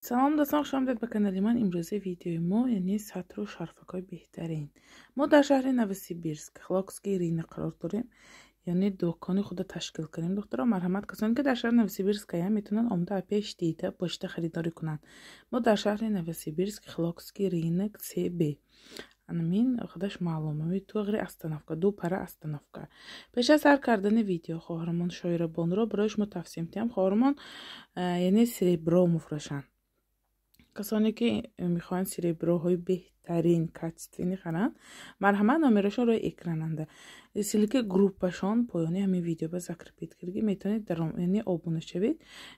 Салом дӯстон, хуш омадед ба канали ман. Имрӯзи видеои мо яъне сатру шарфакҳои беҳтарин. Мо дар шаҳри Новосибирск, Хилокский рынок қарор дорем, яъне дукони худро ташкил кардем. Духтаро, марҳамат, касоне ки дар шаҳри Новосибирск аянд, метавонанд омада пеш дида почта харидорӣ кунанд. Мо дар шаҳри Новосибирск, Хилокский рынок, ЦБ. Анамин худаш маълум, ами туғри остановка, ду пара остановка. Пеш аз сар кардани видео хоҳармон Шоирабонро барои шумо тавсия медиҳам. Хоҳармон яъне серебро муфурӯшанд. Касоне ки мехоҳанд сереброҳои беҳтарин, качественный харанд, марҳамат, номерашон рӯи экрананда. Ссылка группашон поёни ҳамин видео ба закрепить карди, метавонед дар яъне обуна шавед,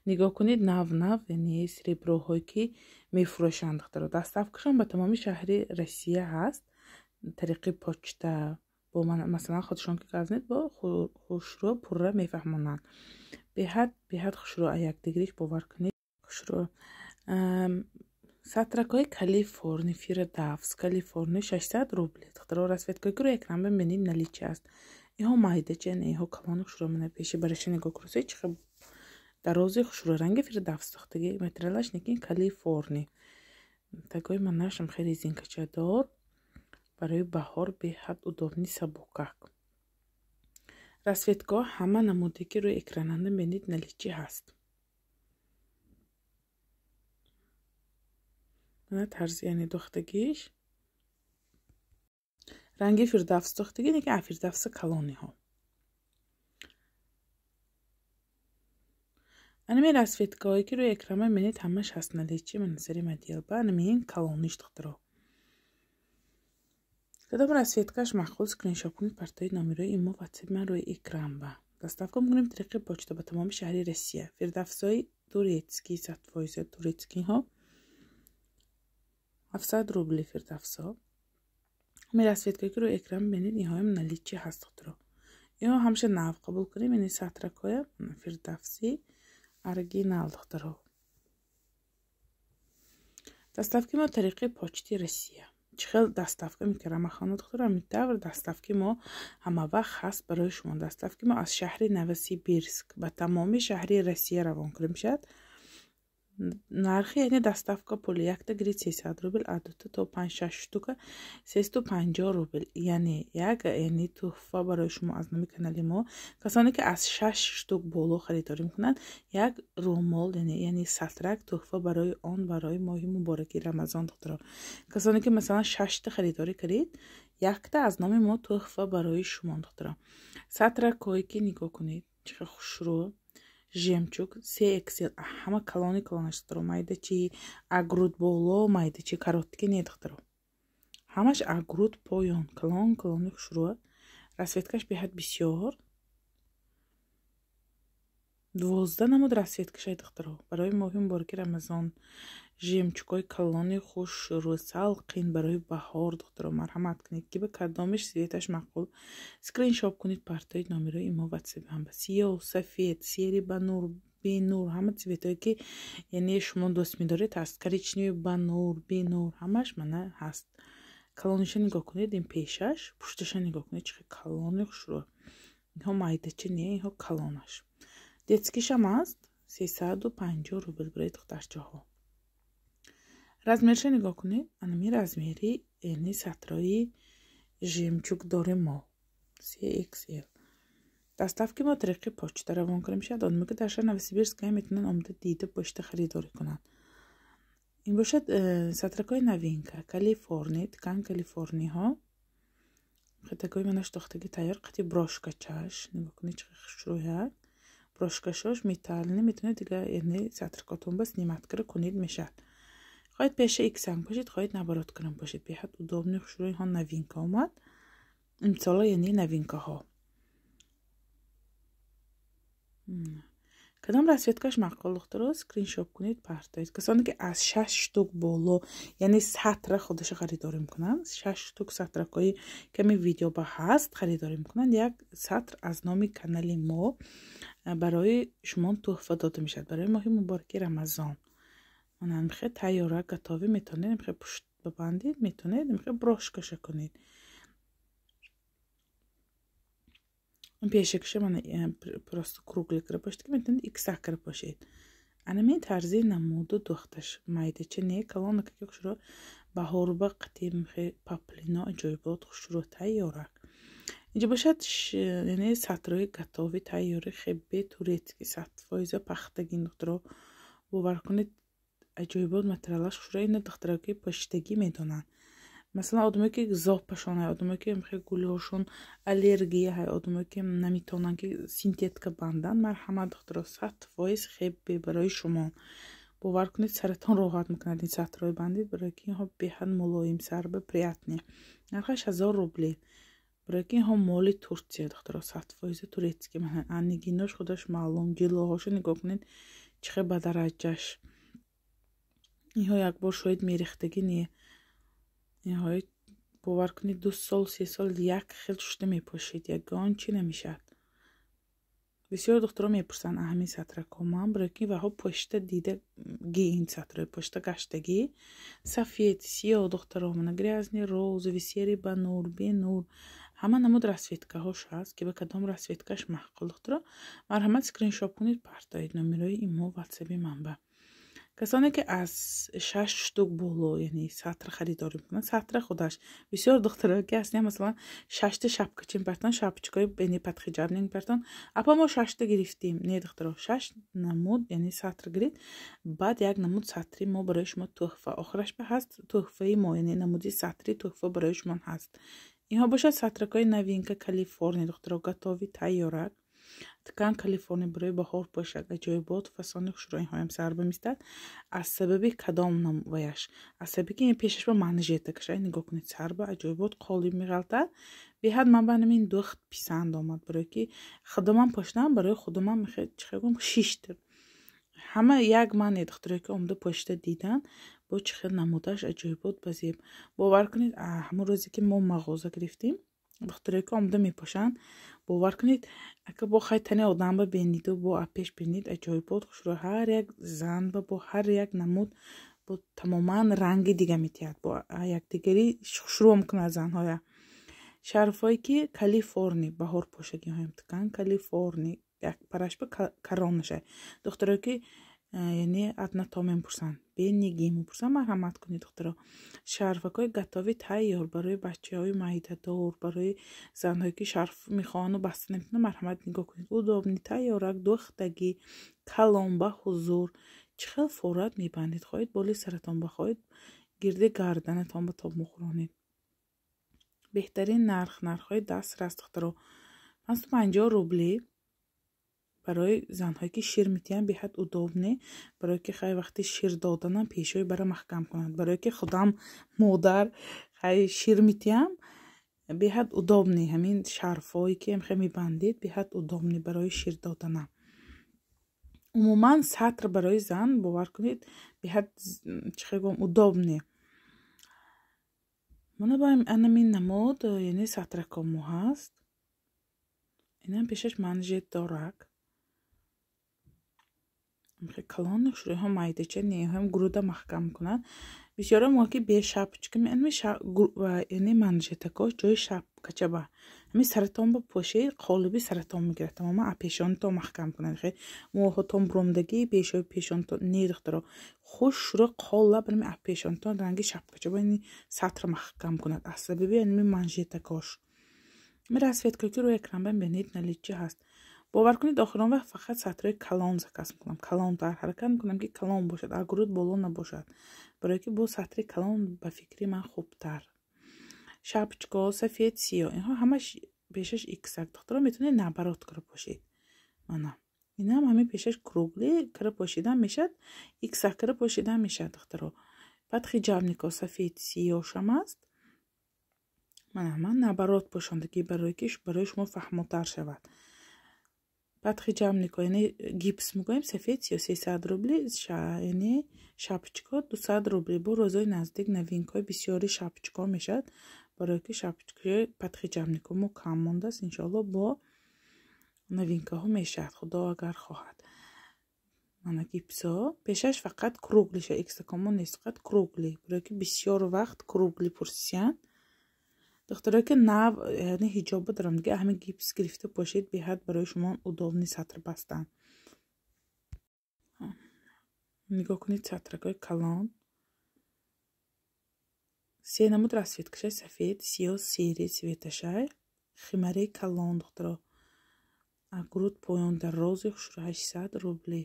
нигоҳ кунед нав-нав яъне сереброҳое ки мефурӯшанд духтаро. Доставкашон ба тамоми шаҳри Россия ҳаст, тариқи почта. Бо масалан худшон ки газнед, бо хушрӯ пурра мефаҳмонанд. Беҳад беҳад хушрӯ, якдигариш бовар кунед, хушрӯ. Сатракҳои Калифорни, Фирдавс, Калифорни 600 рубл. Духтаро, расцветкаҳое ки рӯи экран бибинед, наличие аст. Иҳо майдача, иҳо калони хушрӯ. Мана пеши бараша нигоҳ кунед, чӣ хел дарози хушрӯ, ранги Фирдавс сохтагӣ, материалаш лекин Калифорни. Тагои манашам хеле резинкачадор, барои баҳор беҳад удобный, сабукак. Расцветкаҳо ҳама намуде ки рӯи экрананда бинед, наличие ҳаст. Мана тарзи яъне духтагиш ранги Фирдавс духтагӣ, лекин а Фирдавси калониҳо. Анами расцветкаҳое ки рӯи экран мебинед, ҳамаш ҳаст наличие. Мана сари моделба анами калониш, духтаро. Кадом расцветкаш маъқул, скриншот кунед, партои номерои имо, ватсапи ман рӯи экран ба. Доставка мекунем тариқи почта ба тамоми шаҳри Россия. Фирдавсҳои турецкий, 100% турецкийҳо, 700 рубли Фирдавсҳо. Ҳамин расцветкае ки рӯи экран мебинед, инҳоям наличие ҳаст, духтаро. Инҳо ҳамеша нав қабул кунем, яъне сатракҳоя Фирдавси оригинал, духтаро. Доставки мо тариқи почти Россия. Чӣ хел доставка мекардам махона, духтаро, ҳамин тавр доставки мо ҳама вақт ҳаст барои шумо. Доставки мо аз шаҳри Новосибирск ба тамоми шаҳри Россия равон карда мешавад. Нархи яъне доставка пули якта гирид 300 рубл, а дута то 5-6 штука 350 рубл. Яъне як яъне туҳфа барои шумо аз номи канали мо. Касоне ки аз 6 штук боло харидорӣ мекунанд, як румол яъне сатрак туҳфа барои он барои моҳи мубораки Рамазон, духтаро. Касоне ки масалан 6та харидорӣ кардед, якта аз номи мо туҳфа барои шумо, духтаро. Сатракҳое ки нигоҳ кунед, чӣ хел хушрӯ, жемчуг 3XL, ҳама калони калонаш, духтаро. Майдачи агруд боло, майдачи короткий не, духтаро. Ҳамаш агруд поён, калон калони хушрӯ. Расцветкаш беҳад бисёр. 12 намуд расцветкашай, духтаро. Барои моҳи мубораки Рамазон жемчугҳои калони хушрӯ, салқин барои баҳор, духтаро. Марҳамат кунед, ки ба кадомиш цветаш маъқул, скриншот кунед, партои номерои имо, ватсап ҳам ба сиёҳ, сафед, серый ба нур, бенур, ҳама цветҳое ки яъне шумо дӯст медоред ҳаст. Коричневый ба нур, бенур, ҳамаш мана ҳаст. Калониша нигоҳ кунед, ин пешаш, пушташа нигоҳ кунед, чӣ хел калони хушрӯ. Инҳо майдача не, инҳо калонаш. Детскийшам ҳаст, 350 рубл барои духтарчаҳо. Размерша нигоҳ кунед, анами размери яъне сатрои жемчуг дорем мо 3XL. Доставки мо тариқи почта равон карда мешавад. Одаме ки дар шаҳри Новосибирск метавонанд омада дида почта харидорӣ кунанд. Ин бошад сатракҳои новинка, Калифорни, ткан Калифорниҳо. Хитакҳои манаш дохтаги тайёр, қати брошкачаш. Нигоҳ кунед, чӣ хушрӯяк. Брошкашош металлни, метавонед дига яъне сатракотон ба снимать карда кунед мешавад. Хоҳед пеша иксанг бошед, хоҳед наоборот кунам бошед. Беҳад удобный, хушрӯ, инҳо новинка омад. Имсола яъне новинкаҳо. Кадом расцветкаш маъқул, духтаро, скриншот кунед, партоед. Касоне ки аз 6 штук боло, яъне сатра худаша харидорӣ мекунанд, 6 штук сатракҳои ками видео ба ҳаст харидорӣ мекунанд, як сатр аз номи канали мо барои шумо туҳфа дода мешавад барои моҳи мубораки Рамазон. Мана мехе тайёра готовый, метавонед мехе пушт бабандед, метавонед мехе брошкаша кунед. Пешакша мана просто круглый карда бошед, ки метавонед иксак карда бошед. Анамин тарзи намуду духташ майдача не калонака ки хушро баҳорба қатим паплино аҷоибот хушро тайёрак. Инҷа бошад, яъне сатрои готовый тайёри хебе турецкий, 100% пахтагин, духтаро. Бовар кунед, аҷоибот материалаш хушро. Ина духтаро ки поштагӣ медонанд. Масалан, одамое ки зобпашон, одамое ки гулиҳошон аллергия ҳай, одамое ки наметавонанд ки синтетика банданд, марҳамат, духтаро, 100% хебе барои шумо. Бовар кунед, саратон роҳат мекунад ин сатрои бандид, барои ки инҳо беҳад мулоим, сарба приятный. Нархаш 1000 рубли, барои ки инҳо моли Турция, духтаро, 100% турецкий. Анигинош худаш маълум, ҷилоҳошо нигоҳ кунед, чӣ хел ба дараҷаш. Инҳо якбор шоҳид мерехтагӣ не, инҳои бовар кунед, 2 сол, 3 сол як хел шушта мепошед, ягон чӣ намешавад. Бисёр духтаро мепурсанд ҳамин сатрако ман, барои ки ваҳо пошта дидаги, ин сатрои пошта гаштагӣ. Сафед, сиёҳ, духтаро, мана грязный, розовый, серый, ба нур, бенур, ҳама намуд расцветкаҳош ҳаст, ки ба кадом расцветкаш маъқул, духтаро, марҳамат, скриншот кунед, партоед номерои имо, ватсаби манба. Касоне ки аз шаш штук боло, яъне сатр харидорӣ мекунанд, сатра худаш бисёр духтаро ки ҳастем, масалан, шашта шапкачи мепартон, шапочкаи, яъне подхиджабник мепартон. Апа, мо шашта гирифтем. Не, духтаро, шаш намуд, яъне сатр гирид, баъд як намуд сатри мо барои шумо тӯҳфа. Охираш ба ҳаст тӯҳфаи мо, яъне намуди сатри тӯҳфа барои шумо ҳаст. Инҳо бошад сатракҳои новинка Калифорния, духтаро, готовый тайёрак ткань Калифорния, барои баҳор пошак аҷоибот, фасони хушро. Инҳоям сар бимистад. Аз сабаби кадом ваяш? Аз сабаби ки пешаш ба манжетакаша нигоҳ кунед, сарба аҷоибот қолиб меғалтад. Беҳад ман ба ҳамин духт писанд омад, барое ки худамам поштам, барои худамам чӣ гум шишт ҳама як ман не, духтаре ки омада пошта дидан, бо чӣ хел намудаш аҷоибот ба зеб. Бовар кунед, ҳамон рӯзе ки мо мағоза гирифтем, духтаре ки омада мепошанд, бовар кунед, ака бо хай тани одамба бениду бо апеш бинид, аҷоибот хушро. Ҳар як занба бо ҳар як намуд бо тамоман ранги дига метиҳад, бо якдигари хушрӯ мекунад занҳоя. Шарфҳое ки Калифорни, баҳор пошагиҳоям ткань Калифорни, як парашба каронаша. Духтаре ки яъне однато мепурсанд, бениги мепурсанд, марҳамат кунед, духтаро. Шарфакҳои готовый тайёр барои бачаҳои майдадор, барои занҳое ки шарф мехоҳанду баста наметавонанд, марҳамат, нигоҳ кунед. Удобный, тайёрак, духтагӣ, калон ба ҳузур. Чӣ хел форат мебандед, хоҳед боли саратон ба, хоҳед гирди гарданатон ба тоб мухӯронед. Беҳтарин нарх, нархҳои дастрас, духтаро, 550 рубли. Барои занҳое ки шир метиҳанд, беҳад удобный, барое ки хай вақти шир доданам пешои бара маҳкам кунанд. Барое ки худам модар, хай шир метиҳам, беҳад удобный ҳамин шарфҳое ки хе мебандед, беҳад удобный барои шир доданам. Умуман сатр барои зан, бовар кунед, беҳад, чӣ хел гӯям, удобный. Мана ба анамин намуд, яъне сатракомо ҳаст. Инам пешаш манжет дорак, калони хушрӯйҳо, майдача неҳоям груда маҳкам мекунад. Бисёро мо ки бе шапочка, яъне манжетако ҷои шапкача ба ҳамин саратон ба пошед, қолиби саратон мегирад, тамоман пешонатон маҳкам кунад. Хе мӯҳотон буромдагӣ бешои пешонатон не, духтаро, хушрӯ қолаб ҳами пешонатон ранги шапкача ба сатр маҳкам кунад, аз сабаби ҳами манжетакош. Ми расцветка ки рӯи экран бинед, наличии ҳаст. Бовар кунед, охирон вақт фақат сатрҳои калон заказ мекунам, калонтар ҳаракат мекунам, ки калон бошад, аз грудь боло набошад, барое ки бо сатри калон ба фикри ман хубтар. Шапочко сафед, сиёҳ, инҳо ҳамаш пешаш иксак. Духтаро, метавонед наоборот кара пошед. Мана инам ҳамин пешаш круглый кара пошидан мешад, иксак кара пошидан мешад, духтаро. Подхиджабнико сафед, сиёҳшам аст. Мана ман наоборот пошондагӣ, барое ки барои шумо фаҳмотар шавад. Подхиджабнико, яъне гипс мегӯем, сафед, сиёҳ, 300 рубли, яъне шапочко 200 рубли. Бо рӯзои наздик новинкаҳои бисёри шапочко мешавад, барое ки шапочкаи подхиджабнико мо кам мондааст. Иншоалло, бо новинкаҳо мешавад, худо агар хоҳад. Мана гипсо пешаш фақат круглыйша, иксакомо нест, фақат круглый, барое ки бисёр вақт круглый пурсиянд. Духтаре ки нав, яъне ҳиҷоба дорам, дига ҳамин гипс гирифта пошед, беҳад барои шумо удобный сатр бастан. Нигоҳ кунед, сатракҳои калон. Се намуд расцветкашай: сафед, сиёҳ, серый цветашай. Химараи калон, духтаро. Груд поён дарози хушрӯ, 800 рубли.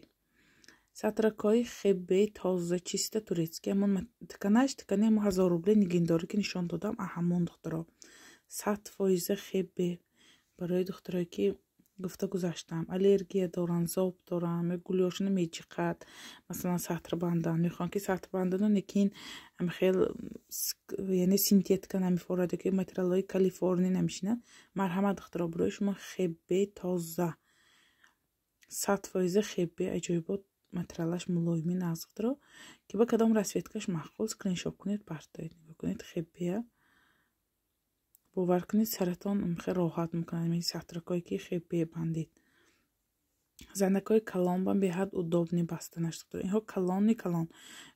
Сатракҳои хебе тоза, чисто турецкий. Ҳамон тканаш, ткани ҳамон 1000 рубли нигиндорӣ, ки нишон додам, ҳамон, духтаро. 100% хебе. Барои духтарое, ки гуфта гузаштам, аллергия доранд, зоб доранд, гулёшона меҷиқад, масалан, сатр бандан мехоҳанд, ки сатр бандану, лекин хел, яъне синтетика намефорад ки материалҳои Калифорния намешинад. Марҳамат, духтаро, барои шумо хебе тоза, 100% хебе, аҷоибот, материалаш мулоими нағз, духтаро. Ки ба кадом расцветкаш маъқул, скриншот кунед, партоед. Нигоҳ кунед, хебея. Бовар кунед, саратон хеле роҳат мекунад ин сатракҳое, ки хебе бандид. Занакҳои калон ба беҳад удобный бастанаш, духтаро. Инҳо калони калон.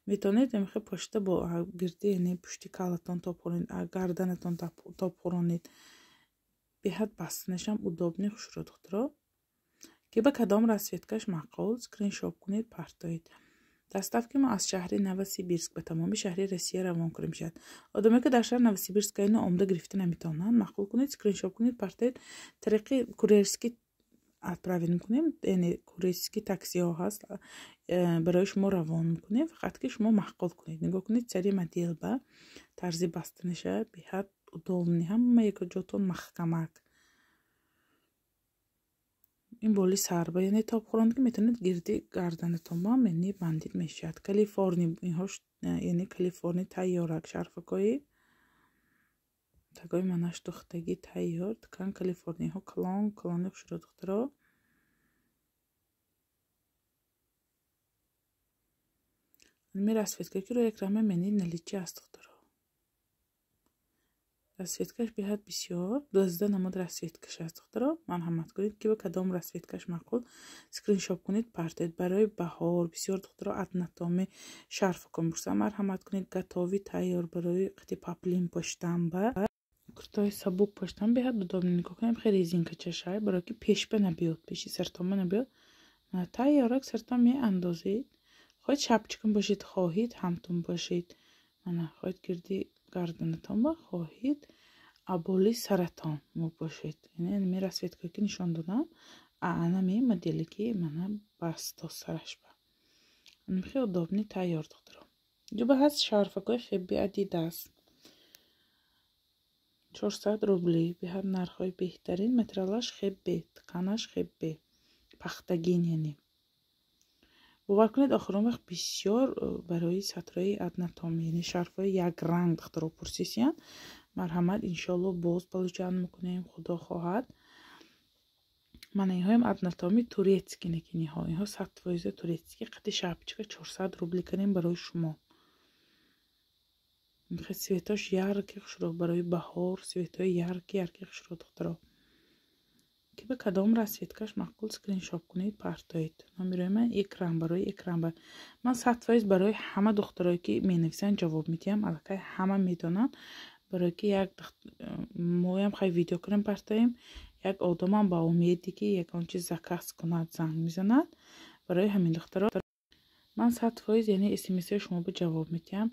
Метавонед хеле пошта бо гирди, яъне пушти калатон тоб хӯронед, гарданатон тоб хӯронед. Беҳад бастанашам удобный, хушрӯ, духтаро. Ки ба кадом расцветкаш маъқул, скриншот кунед, партоед. Доставки мо аз шаҳри Новосибирск ба тамоми шаҳри Россия равон карда мешавад. Одамое, ки дар шаҳри Новосибирск ино омода гирифта наметавонанд, маъқул кунед, скриншот кунед, партоед. Тариқи курьерский отправить мекунем, яъне курьерский таксиҳо ҳаст, барои шумо равон мекунем, фақат ки шумо маъқул кунед. Нигоҳ кунед, сари модел ба тарзи бастанаша беҳад удобный, ҳама ҷотон маҳкамак. Ин боли сарба, яъне тоб хӯронд, ки метавонед гирди гарданатон бам, яъне бандид мешавад. Калифорни инҳо, яъне Калифорни тайёрак, шарфакҳои тагои манаш духтагӣ тайёр, ткань Калифорниҳо, калон калони хушрӯ, духтаро. Ами расцветка, ки рӯи экран мебинед, наличии аст, духтаро. Расцветкаш беҳад бисёр, 12 намуд расцветкаш аст, духтаро. Марҳамат кунед, ки ба кадом расцветкаш маъқул, скриншот кунед, партоед. Барои баҳор бисёр духтаро однотонный шарфако мепурсанд. Марҳамат кунед, готовый, тайёр, барои қити поплин пӯштан, ба куртаҳои сабук пӯштан беҳад удобный. Нигоҳ кунед, хеле резинка чашай, барое ки пешба набиёд, пеши сартонба набиёд. Тайёрак сартон меандозед. Хоҳед шапчикун бошед, хоҳед ҳамтун бошед. Мана, хоҳед гирди гарданатон ба, хоҳед аболи саратон мебошед. Яъне ами расцветкое, ки нишон додам, анами моделе, ки мана басто сараш ба. Хеле удобный, тайёр, духтаро. Ҷуба ҳаст шарфакҳои хеби Адидас. 400 рубли, беҳад нархҳои беҳтарин, материалаш хебе, тканаш хебе, пахтагин яъне. Бовар кунед, охирон вақт бисёр барои сатрҳои однотонный, яъне шарфҳои якранг духтаро пурсисиянд. Марҳамат, иншоалло, боз получать мекунем, худо хоҳад. Мана инҳоям однотонный турецкий некиниҳо. Инҳо 100% турецкий, қати шапочка 400 рубли кардем барои шумо. Хеле цветош яркий, хушрӯ, барои баҳор цветҳои яркий яркий, хушрӯ, духтаро. Ки ба кадом расцветкаш маъқул, скриншот кунед, партоед. Номерои ман экран, барои экран ба. Ман 100% барои ҳама духтарое, ки менависанд, ҷавоб медиҳам, аллакай ҳама медонанд. Барое ки як моям хай видео кунем, партоем, як одамам ба умеде, ки ягон чиз заказ кунад, занг мезанад. Барои ҳамин, духтаро, ман 100%, яъне смсҳои шумо ба ҷавоб медиҳам.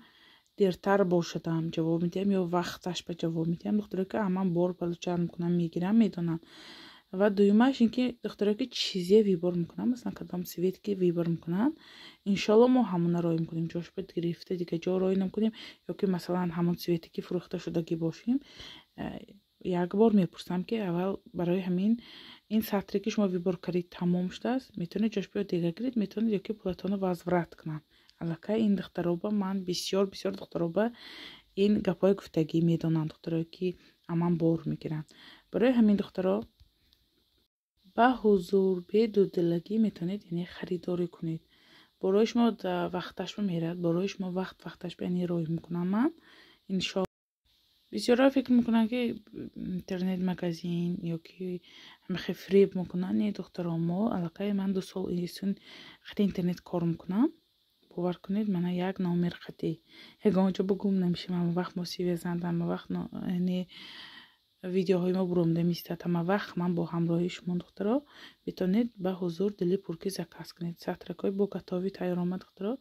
Дертар бошадам ҷавоб медиҳам ё вақташ ба ҷавоб медиҳам. Духтаре, ки аман бор получать мекунам, мегирам, медонанд. Ва дуюмаш ин ки духтаре, ки чизе выбор мекунанд, масалан, кадом цвет ки выбор мекунанд, иншоалло мо ҳамона роӣ мекунем, ҷош ба гирифта дига ҷо роӣ намекунем, ё ки масалан ҳамон цвете ки фурӯхта шудагӣ бошем, як бор мепурсам, ки аввал барои ҳамин ин сатре, ки шумо выбор кардед, тамом шудааст, метавонед ҷош биё дига гиред, метавонед ё ки пулатонро возврат кунанд. Аллакай ин духтароба ман бисёр бисёр духтароба ин гапҳои гуфтагӣ медонанд, духтарое, ки аман бор мегиранд. Барои ҳамин, духтаро, ба ҳузур бедудилагӣ метавонед, яъне харидорӣ кунед. Борои шумо вақташ меравад, борои шумо вақт вақташ яъне роҳӣ мекунам ман. Иншо бисёрҳо фикр мекунанд, ки интернет магазин ё ки ҳамихе фиреб мекунанд. Не, духтаро, мо аллакай ман 2 сол исун хати интернет кор мекунам. Бовар кунед, мана як номер хати ягон ҷо ба гум намешавам. Ҳама вақт мо связанд, ҳама вақт яъне Видеоҳои мо буромда меистад ҳама вақт. Ман бо ҳамроҳии шумо духтаро метавонед ба ҳузур дили пурки заказ кунед. Сатракҳои бо готовый тайёр омад духтаро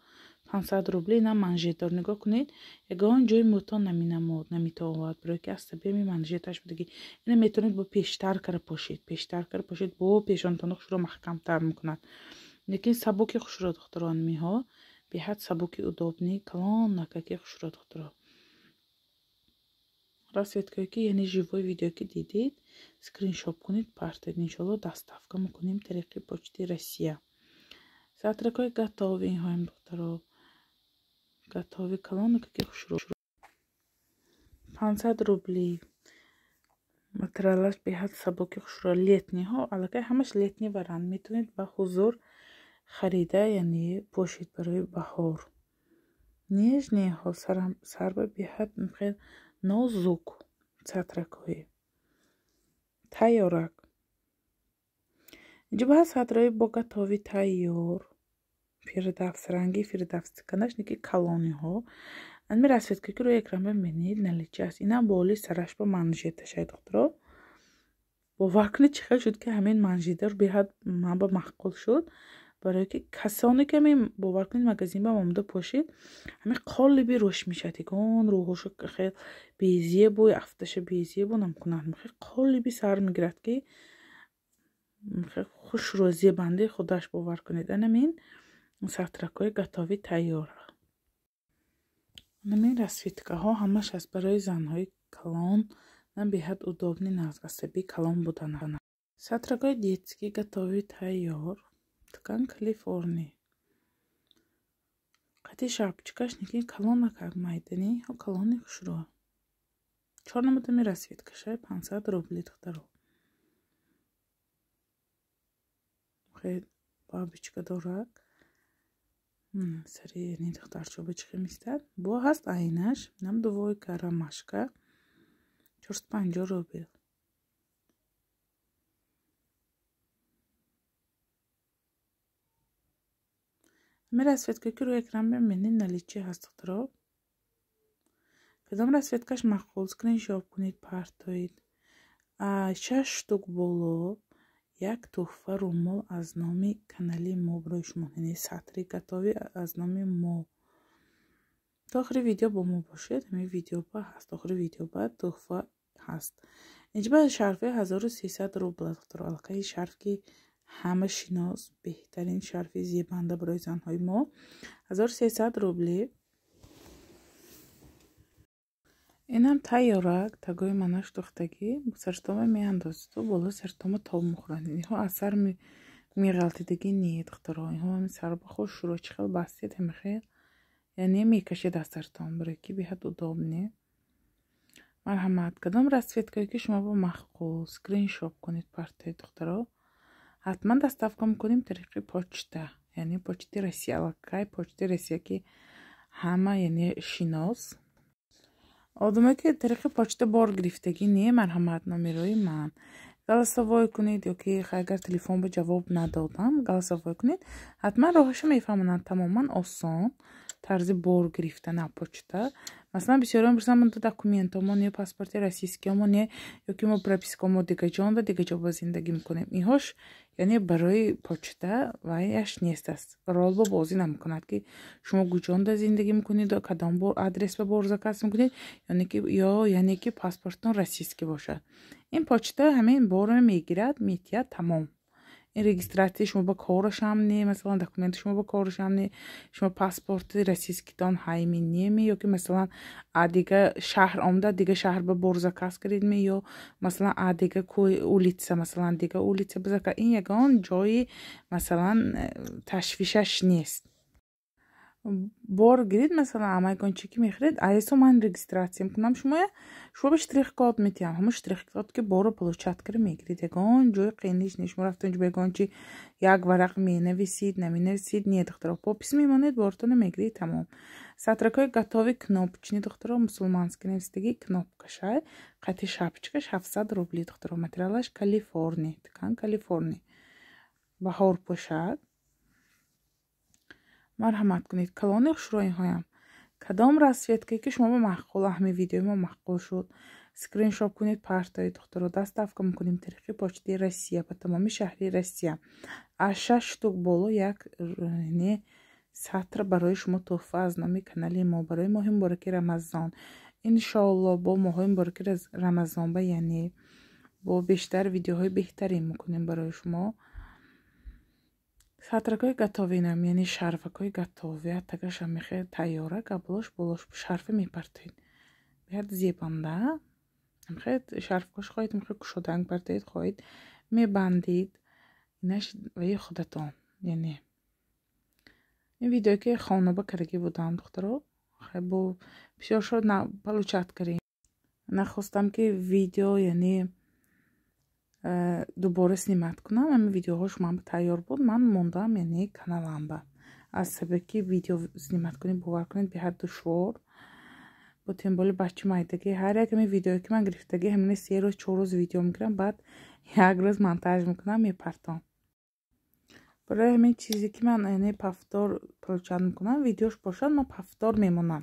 500 рубли. Ина манжетдор, нигоҳ кунед, ягон ҷои мӯтон наминамод, наметовад, барое ки аз табиами манжеташ будаги. Ина метавонед бо пештар кара пошед, пештар кара пошед, бо пешонтоно хушро маҳкамтар мекунад. Лекин сабуки хушро духтаро меҳо беҳад сабуки удобный, калон накаки хушро духтаро. Расцветкое ки яъне живой видео ки дидед, скриншот кунед, партед, иншолло доставка мекунем тариқи почти Россия. Сатракҳои готовый инҳоям духтаро, готовый калонака ки хушро 500 рубли. Материалаш беҳад сабуки хушро, летний ҳо, аллакай ҳамаш летний вариант. Метавонед ба ҳузур харида, яъне пошед барои баҳор. Нежный ҳо, сарба беҳад хел нозук сатракҳои тайёрак. Инҷо ба сатраҳои бо готовый тайёр, фирдавс ранги фирдавс канаш ники калониҳо. Ами расцветка ки рӯи экран мебинед наличие аст. Инам боли сараш ба манжеташай духтаро. Бовар кунед, чӣ хел шуд ки ҳамин манжетар беҳад ман ба маъқул шуд. Барое ки касоне ки ҳамин бовар кунед магазин ба омада пошед, ҳамин қолиби рӯш мешавад. Ягон рӯҳошо хел безебу афташа безебу намкунад. Хел қолиби сар мегирад ки хушрӯ зебандаи худаш, бовар кунед. Анамин сатракҳои готовый тайёр. Анамин расцветкаҳо ҳамаш аст барои занҳои калон, на беҳад удобный, асаби калон будан. Сатракҳои детский готовый тайёр, ткань Калифорния. Қати шапочкаш ники калонакак майдани ҳо калони хушрӯ. Чор намудами расцветкашай 500 рубли духтаро. Хел бабочка дорад. Сари яъне духтарчо бичхи мистад. Бо ҳаст айнаш, нам двойка ромашка 450 рубл. Ами расцветка ки рӯи экран мебинед наличие ҳаст духтаро. Кадом расцветкаш маъқул, скриншот кунед, партоед. 6 штук боло як туҳфа румол аз номи канали мо барои шумо, яъне сатри готовый аз номи мо. То охири видео бо мо бошед, ҳамин видео ба ҳаст, охири видео ба туҳфа ҳаст. Инҷа ба шарфи 1300 рубл духтаро, аллакай шарф ки ҳама шинос, беҳтарин шарфи зебанда барои занҳои мо 1300 рубли. Инам тайёрак, тагои манаш духтагӣ, сартома меандозиду боло сартома тоб мехӯранд. Инҳо аз сар меғалтидагӣ не духтаро, инҳо ҳамин сар ба хушрӯ чӣ хел бастед ҳамин хел, яъне мекашед аз сартон, барое ки беҳад удобный. Марҳамат, кадом расцветкае ки шумо ба маъқул, скриншот кунед, партоед духтаро. Ҳатман доставка мекунем тариқи почта, яъне почти Россия, аллакай почти Россия ки ҳама яъне шинос. Одаме ки тариқи почта бор гирифтагӣ не, марҳамат номерои ман голосовой кунед, ё ки агар телефон ба ҷавоб надодам голосовой кунед, ҳатман роҳашо мефаҳмонанд. Тамоман осон тарзи бор гирифтан аз почта. Масалан бисёриҳо мепурсанд мо документомо не, паспорти российскиомо не, ё ки мо пропискамо дига ҷонда дига ҷо ба зиндагӣ мекунем. Инҳош яъне барои почта ваяш нест аст. Ролбо бозӣ намекунад ки шумо куҷонда зиндагӣ мекунед, кадом бор адрес ба бор заказ мекунед, ё яъне ки паспорттон российский бошад. Ин почта ҳамин борро мегирад, метиҳад, тамом. Ин регистратсияи шумо ба корашам не, масалан документи шумо ба корашам не, шумо паспорти российскитон ҳайми неме, ё ки масалан а дига шаҳр омада дига шаҳр ба бор заказ кардедме, ё масалан а дига улица, масалан дига улица ба заказ. Ин ягон ҷои масалан ташвишаш нест. Бор гирид, масалан амайгон чӣ ки мехӯред, айсо ман регистратсия мекунам шумоя, шумо ба штрих-код метиҳам, ҳамон штрих-код ки борро получать карда мегиред. Ягон ҷои қииниш нест. Шумо рафта инҷо ба ягон чи як варақ менависид, наменависид, не духтаро, подпись мемонед, бортона мегиред, тамом. Сатракҳои готовый кнопочный духтаро, мусулманский нависидагӣ кнопкашай, қати шапочкаш 700 рубли духтаро. Материалаш Калифорния, ткань Калифорния, баҳор пӯшад. Марҳамат кунед, калони хушрӯиҳоям. Кадом расцветкае ки шумо ба маъқул, ҳамин видеои мо маъқул шуд, Скриншот кунед, партоед, духтаро. Доставка мекунем тариқи почтаи Россия ба тамоми шаҳри Россия. Аз 6 штук боло як не сатр барои шумо тӯҳфа аз номи канали мо барои моҳи мубораки Рамазон. Иншоалло, бо моҳҳои мубораки Рамазон ба, яъне бо бештар видеоҳои беҳтарин мекунем барои шумо. Сатракҳои готовый нам, яъне шарфакҳои готовый, аттагаша мехе тайёра, габлош болош шарфа мепартоед. Беҳад зебанда. Мехе шарфкош хоҳед, мехе кушоданг партоед, хоҳед мебандид. Инаш ваи худатон. Яъне ин видеое ки хонаба кардаги будам, духтаро, бо бисёр шод получать кардем. Нахостам ки видео, яъне дубора снимать кунам. Ҳамин видеоҳо шумам тайёр буд, ман мондам, яъне каналамба. Аз сабаби ки видео снимать кунед, бовар кунед, беҳад душвор. Бо тем более бача майдагӣ. Ҳар як ҳамин видеое ки ман гирифтагӣ, ҳамина 3 рӯз, 4 рӯз видео мегирам, баъд як рӯз монтаж мекунам, мепартом. Барои ҳамин чизе ки ман, яъне, повтор получать мекунам, видеош бошад, ман повтор мемонам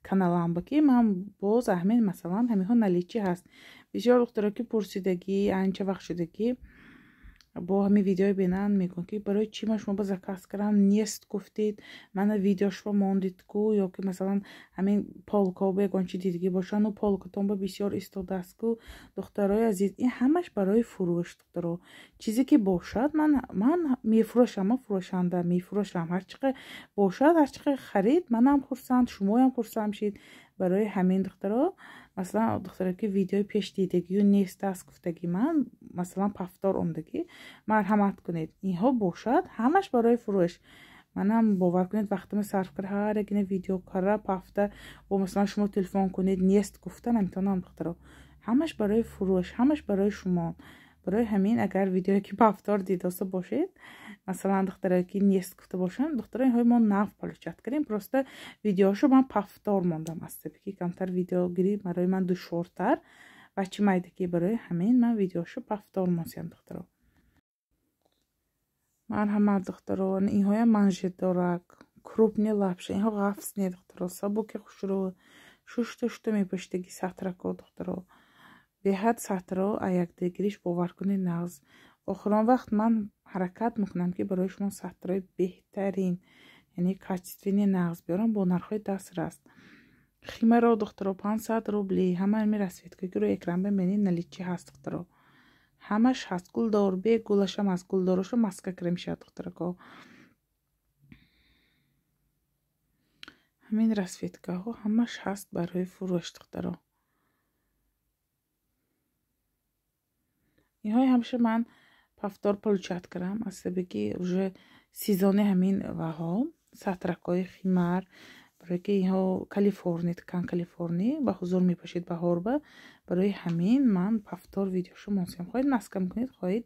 каналамба, ки ман боз ҳамин, масалан, ҳаминҳо наличии ҳаст. Бисёр духтаро ки пурсидагӣ, анча вақт шудагӣ, бо ҳамин видеои бинанд, мегӯянд, ки барои чӣ ман шумо ба заказ кардам, нест гуфтед, мана видеошро мондед ку, ё ки масалан ҳамин полкао ягон чи дидагӣ бошанд, полкатон ба бисёр истодааст ку. Духтарои азиз, ин ҳамаш барои фурӯш, духтаро. Чизе ки бошад, ман мефурӯшам, ман фурӯшанда мефурӯшам. Ҳар чӣ қадр бошад, ҳар чӣ қадр харид, манам хурсанд, шумоям хурсанд шид. Барои ҳамин, духтаро, масалан, духтаро ки видеои пеш дидагию нест аст гуфтагӣ, ман масалан повтор омдагӣ, марҳамат кунед. Инҳо бошад, ҳамаш барои фурӯш. Манам, бовар кунед, вақтама сарф кард, ҳар якина видео кара пафта, бо масалан шумо телефон кунед, нест гуфта наметавонам, духтаро. Ҳамаш барои фурӯш, ҳамаш барои шумо. Барои ҳамин, агар видеое ки повтор дидоста бошед, масалан, духтарое ки нест гуфта бошанд, духтаро, инҳои мо нав получать кардем, просто видеошо ман повтор мондам, аз сабаби ки камтар видеогирӣ барои ман душвортар, бачи майдагӣ. Барои ҳамин ман видеошо повтор монсиям, духтаро. Марҳамат, духтаро, инҳоям манжетдорак, крупный лапша, инҳо ғафс не, духтаро, сабуки, хушрӯ, шушта шушта мепӯшидаги сатрако, духтаро. Беҳад сатро а якдигириш, бовар кунед, нағз. Охирон вақт ман ҳаракат мекунам, ки барои шумо сатрои беҳтарин, яъне качественный, нағз биёрам бо нархҳои дастрас. Химаро, духтаро, 500 рубли. Ҳама ҳамин расцветкое ки рӯи экран бимебинед, наличии ҳаст, духтаро, ҳамаш ҳаст. Гулдор, бегулашам ҳаст, гулдорашо маска кира мешавад, духтарако. Ҳамин расцветкаҳо ҳамаш ҳаст барои фурӯш, духтаро. Инҳои ҳамеша ман повтор получать кардам, аз сабаби ки уже сезони ҳамин ваҳо, сатракҳои химар, барое ки инҳо калифорни ткан, калифорни ба ҳузур мепӯшед баҳорба. Барои ҳамин ман повтор видеошо монсиям. Хоҳед, маска мекунед, хоҳед,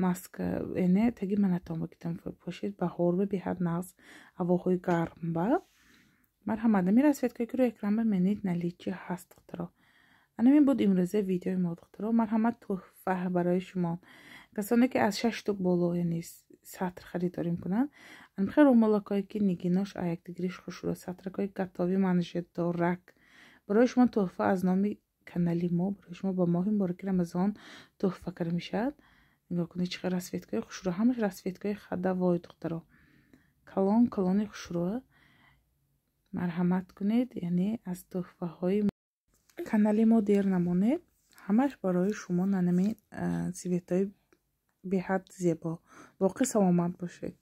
маска, яъне таги манатон бакитам пӯшед баҳорба, беҳад нағз, ҳавоҳои гармба. Марҳамат, ҳамин расцветкое ки рӯи экран бимебинед, наличии ҳаст, духтаро. Ана ин буд имрӯза видеои мо, духтаро. Марҳамат, тӯҳфа барои шумо. Касоне ки аз 6 штук боло, яъне сатр харидорӣ мекунанд, анмихел румолакое ки нигинош а якдигириш хушрӯ, сатракҳои готовый, манжетдорак барои шумо тӯҳфа аз номи канали мо, барои шумо ба моҳи мубораки Рамазон тӯҳфа карда мешавад. Нигоҳ кунед, чӣ қадр расцветкаи хушрӯ, ҳамаш расцветкаи ходовой, духтаро, калон калони хушрӯ. Марҳамат кунед, яъне аз тӯҳфаҳои канали мо дер намонед. Ҳамаш барои шумо нанами цветҳои беҳад зебо. Боқӣ саломат бошед.